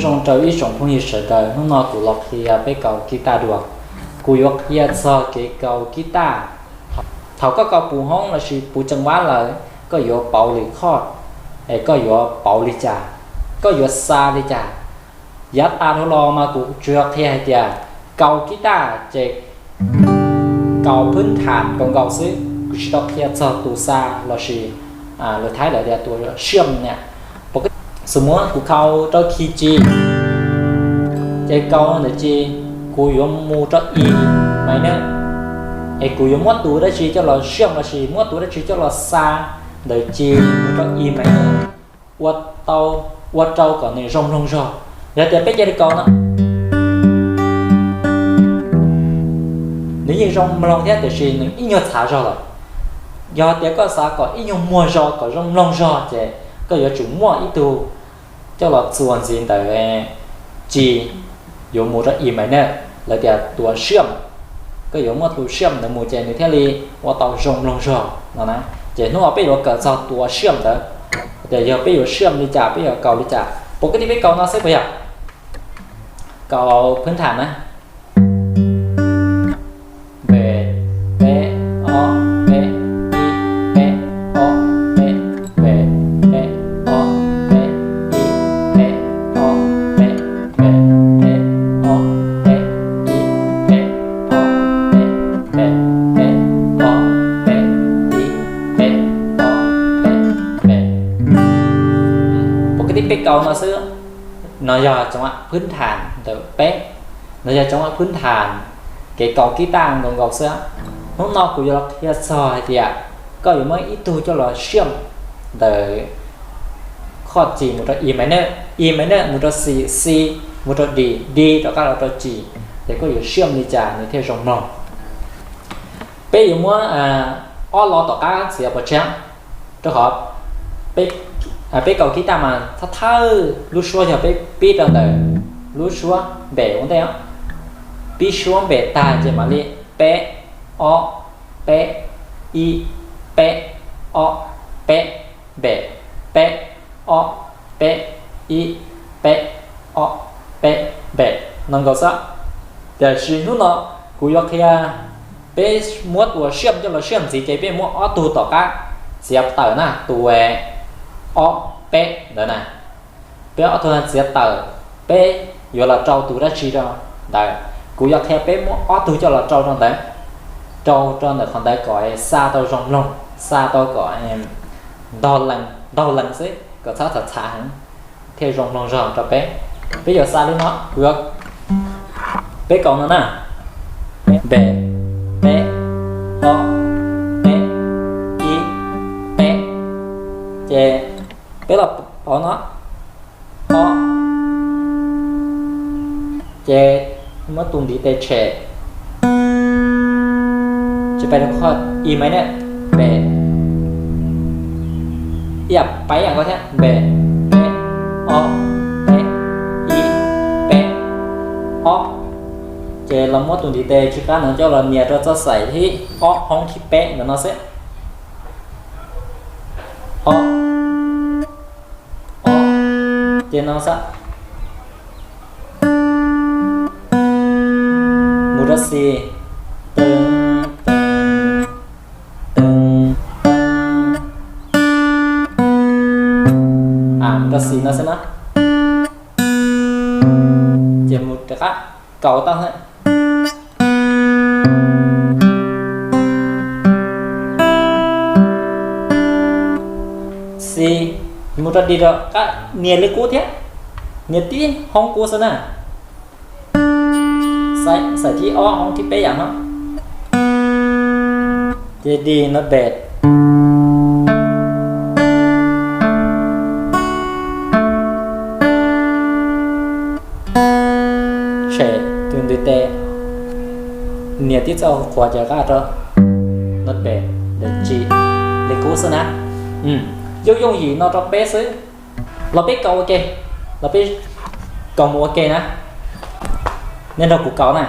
Zoo rau ib tsoom phooj ywg sawv daws, hnub no kuv los qhia peb kaus kib taj dua. Kuv yuav qhia txog kev kaus kib taj. Thaum koj kaus puv hoob lossis puv ceev vab lawm, koj yuav pauv lwm qhov, es koj yuav pauv li cas, koj yuav xa li cas. Yav tas dhau los mas kuv tsuas qhia hais tias kaus kib taj ces kaus phwb tham nkaus nkaus xwb, kuv tsis tau qhia txog tus xa lossis lus Thaib lawv tias tus siam na. Xu muab kuv kaus rau khi ci, ces kaus ntawm ci, kuv yuav mus rau i minor, es kuv yuav muab tus dab tsi coj los siam lossis muab tus dab tsi coj los xa ntawm ci mus rau i minor, ua tau, ua rau kom nws zoo mloog zog. Yog tias peb cia li kaus no, nws yeej zoo mloog thiab tiam sis nws ib nyuag txhav zog lawm. Yog tias koj xav kom ib nyuag muag zog kom zoo mloog zog ces koj yuav tsum muaj ib tug coj los txuas ntxiv ntawm ci yuav mus rau i minor, lawv tias tus siam. Koj yuav muab tus siam ntawd mus ces nws thiaj li ua tau zoo mloog zog no na. Ces hnub no peb yuav kawm txog tus siam ntawd, tias yog peb yuav siam li cas, peb yuav kaus li cas. Pom kwv tij, peb kaus no xwb puas yog? Kaus phwb tham na. Npe, peb, ob, peb, ib, peb, ob, peb, npe, peb, ob, peb, ib, peb, ob, peb, npe, peb, ob, peb, ib, peb, ob, peb, npe, peb, ob, peb, ib, peb, ob, peb, npe. Pom kwv tij, peb kaus no xwb. No yog cov phwb tham ntawm peb, no yog cov phwb tham kev kaus kib taj nkaus nkaus xwb. Hnub no kuv yuav los qhia txog hais tias koj yuav muab ib tug coj los siam ntawm qhov ci mus rau i minor, i minor mus rau c, c mus rau d, d rov qab los rau ci, ces koj yuav siam li cas nws thiaj zoo mloog. Peb yuav muab ob lo tom qab txiav pov tseg, rau qhov peb kaus kib taj mas thawj thawj lub suab yog peb pib rau ntawm lub suab npe ua ntej, pib suab npe tag ces mam li peb, ob, peb, ib, peb, ob, peb, npe, peb, ob, peb, ib, peb, ob, peb, npe, no nkaus xwb. Tiam sis hnub no kuv yuav qhia peb muab tus siam coj los siam ntxiv ces peb muab ob tug tom qab txiav tawm na, tus ob, peb ntawd na. Peb ob tug txiav tawm, peb yuav los rau tus dab tsi rau ntawd. Kuv yuav qhia peb muab ob tug coj los rau rau ntawd, rau rau ntawm qhov ntawd kom xa tau zoo mloog, xa tau kom ntaug lees xwb, kom txhob txhav txhav heev, thiaj zoo mloog zog rau peb. Peb yuav xa li no, kuv yuav, peb kaus no na, npe, peb, ob, peb, ib, peb, ces peb los pauv no, ob, ces muab tus ntiv tes tshem, ces pais rau qhov i minor, npe, ib yam pais ib yam nkaus thiab, npe, peb, ob, peb, ib, peb, ob, ces los muab tus ntiv tes tsw qab no coj los nias rau txoj xaim thib ob hoob thib peb ntawm no xwb. Ob, ob, ces no xwb. Mus rau xis, tees, tees, tees, tees. Mus rau xis no xwb na. Ces mus rov qab kaus tau. Xis, mus rau di rov qab nias li qub thiab, nias tib hoob qub xwb na. Xaim thib ob hoob thib peb yam no. Ces di no pem. Tshem tus ntiv tes, nias tib txoj qhuav ces rov qab rau no pem, ntawm tsis li qub xwb na. Yooj yooj yim no rau peb xwb. Los peb kaus ua ke, los peb kaus mus ua ke na. Nej nrog kuv kaus na.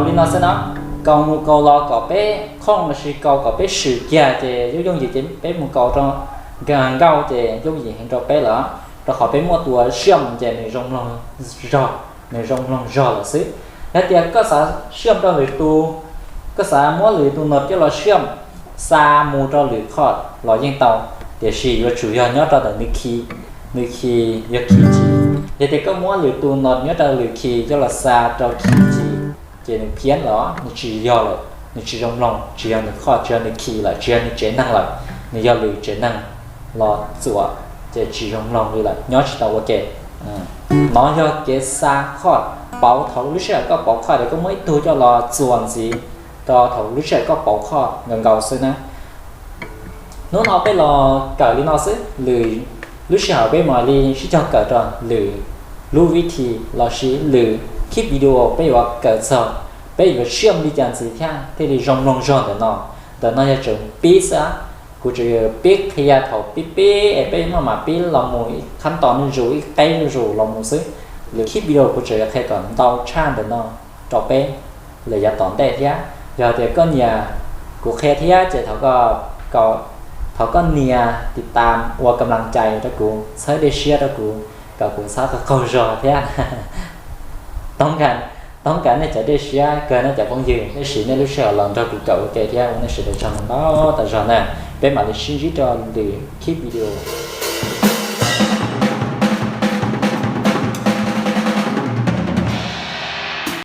Li no xwb no, kaus mus kaus los kom peb khooj los sis kaus kom peb swm kiag ces yooj yooj yim ces peb mus kaus rau nkauj ces yooj yim heev rau peb lawm, rau qhov peb muaj tus siam ces nws zoo mloog zog, nws zoo mloog zog lawm xwb. Yog tias koj xav siam rau lwm tus, koj xav muab lwm tus nod coj los siam xa mus rau lwm qhov los yeej tau, tiam sis yuav tsum yog nyob rau ntawm nws khi, nws khi yog khi ci. Yog tias koj muab lwm tus nod nyob rau lwm khi coj los xa rau khi ci, ces nws phiab los nws tsis yog lawm, nws tsis zoo mloog, tsis yog nws qhov, tsis yog nws khi lawm, tsis yog nws tsev neeg lawm, nws yog lwm tsev neeg los txuam, ces tsis zoo mloog li lawm, nyob tsis tau ua ke. No yog kev xa qhov pauv thaum lub sij hawm koj pauv qhov tias koj muab ib tug coj los txuas ntxiv rau thaum lub sij hawm koj pauv qhov nkaus nkaus xwb na. Hnub no peb los kawm li no xwb, lwm lub sij hawm peb mam li sib cog kawm rau lwm lub vib thi los sis lwm khib video peb yuav kawm txog, peb yuav siam li cas ntxiv thiab thiaj li zoo mloog zog ntawm no. Ntawm no yog tseem pib xwb, kuv tseem pib qhia thaum pib pib es peb maj mam pib los mus ib qhab tos zuj zus ib qeb zuj zus los mus xwb. Lwm khib video kuv tseem yuav qhia kom ntau tshaj ntawm no rau peb lawm yav tom ntej thiab. Yog tias koj nyiam kuv qhia thiab ces thov koj nias tiv tas ua kam las cai rau kuv, txhawb dej siab rau kuv kom kuv txhob qaug qaug zog thiab. Toob kas nej cov dej siab kawg nej cov phooj ywg, nej siv nej lub sij hawm los nrog kuv kawm ua ke thiab ua nej sawv daws tsaug ntau ntau tas zog na. Peb mam li sib ntsib rau lwm khib video.